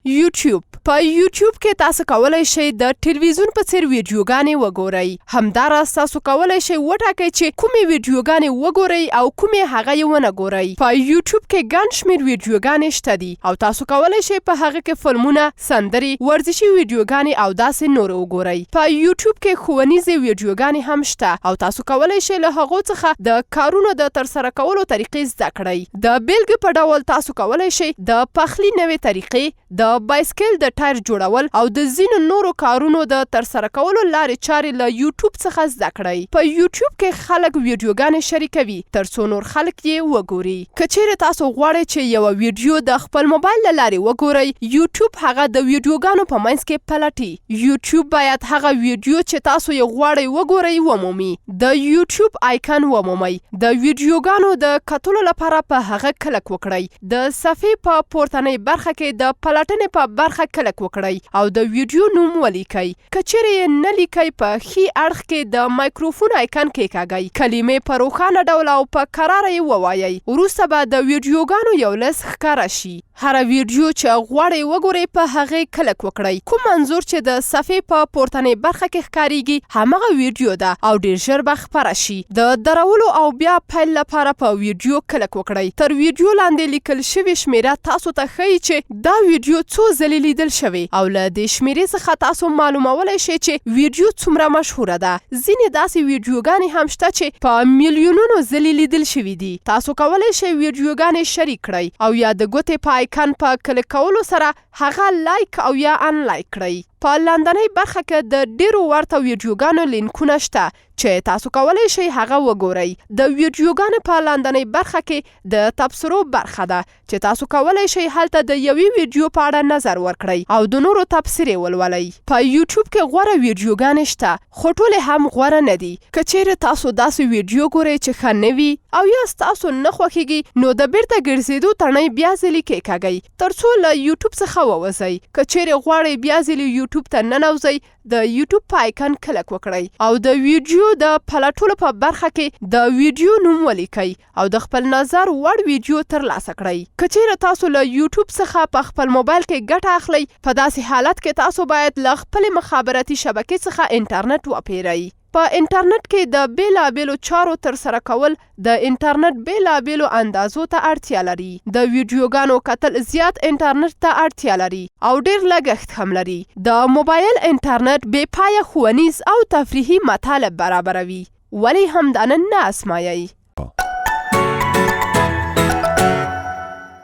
یوټیوب، په یوټیوب کې تاسو کولی شئ د ټلویزیون په څیر ویډیوګانې وګورئ. همداراز تاسو کولی شئ وټاکئ چې کومې ویډیوګانې وګورئ او کومې هغه یې ونه ګورئ. په یوټیوب کې ګڼ شمېر ویډیوګانې شته دي او تاسو کولی شئ په هغه کې فلمونه، سندرې، ورزشي ویډیوګانې او داسې نور وګورئ. په یوټیوب کې ښوونیزې ویډیوګانې هم شته او تاسو کولی شئ له هغو څخه د کارونو د ترسره کولو طریقې زده کړئ. د بېلګې په ډول تاسو کولی شئ د پخلي نوې طریقې، د بایسکل د ټایر جوړول او د ځینو نورو کارونو د ترسره کولو لارې چارې له یوټیوب څخه زده کړئ. په یوټیوب کې خلک ویډیوګانې شریکوي ترڅو نور خلک یې وګوري. که چیرې تاسو غواړئ چې یوه ویډیو د خپل موبایل له لارې وګورئ، یوټیوب هغه د ویډیوګانو په منځ کې پلټي. یوټیوب باید هغه ویډیو چې تاسو یې غواړئ وګورئ ومومي. د یوټیوب آیکن ومومئ. د ویډیوګانو د کتلو لپاره په هغه کلک وکړئ. د صفحې په پورتنۍ برخه کې د پلټنې په برخه کلک وکړئ او د ویډیو نوم ولیکئ. که چیرې یې نه لیکئ په ښي اړخ کې د مایکروفون آیکن کېکاږئ. کلمې په روښانه ډول او په کراره یې ووایئ. وروسته به د ویډیوګانو یو لست ښکاره شي. هره ویډیو چې غواړئ وګورئ په هغې کلک وکړئ. کوم انځور چې د صفحې په پورتنۍ برخه کې ښکارېږي همغه ویډیو ده او ډېر ژر به خپره شي. د درولو او بیا پیل لپاره په ویډیو کلک وکړئ. تر ویډیو لاندې لیکل شوې شمېره تاسو ته ښيي چې دا ویډیو څو ځلې لیدل شوې او له دې شمېرې څخه تاسو معلومولی شئ چې ویډیو څومره مشهوره ده. ځینې داسې ویډیوګانې هم شته چې په میلیونونو ځلې لیدل شوې دي. تاسو کولی شئ ویډیوګانې شریک کړئ او یا د ګوتې په آیکن په کلک کولو سره هغه لایک او یا انلایک کړئ. په لاندنۍ برخه کې د ډېرو ورته ویډیوګانو لینکونه شته چې تاسو کولی شئ هغه وګورئ. د ویډیوګانو په لاندنۍ برخه کې د تبصرو برخه ده چې تاسو کولی شئ هلته د یوې ویډیو په اړه نظر ورکړئ او د نورو تبصرې ولولئ. په یوټیوب کې غوره ویډیوګانې شته خو ټولې هم غوره نه دي. که چیرې تاسو داسې ویډیو ګورئ چې ښه نه وي او یا ستاسو نه خوښیږي نو د بیرته ګرځیدو تڼۍ بیا ځلي کیکاږئ ترڅو له یوټیوب څخه ووځئ. که چیرې غواړئ بیا ځلي یوټیوب ته ننوځئ د یوټیوب په آیکن کلک وکړئ او د ویډیو د پلټلو په برخه کې د ویډیو نوم ولیکئ او د خپل نظر وړ ویډیو ترلاسه کړئ. که چیرې تاسو له یوټیوب څخه په خپل موبایل کې ګټه اخلئ، په داسې حالت کې تاسو باید له خپلې مخابراتي شبکې څخه انټرنټ وپیرئ. په انټرنټ کې د بېلابېلو چارو ترسره کول د انټرنټ بېلابېلو اندازو ته اړتیا لري. د ویډیوګانو کتل زیات انټرنټ ته اړتیا لري او ډېر لګښت هم لري. د موبایل انټرنټ بې پایه ښوونیز او تفریحي مطالب برابروي. ولې همدا نن نه ازمایئ؟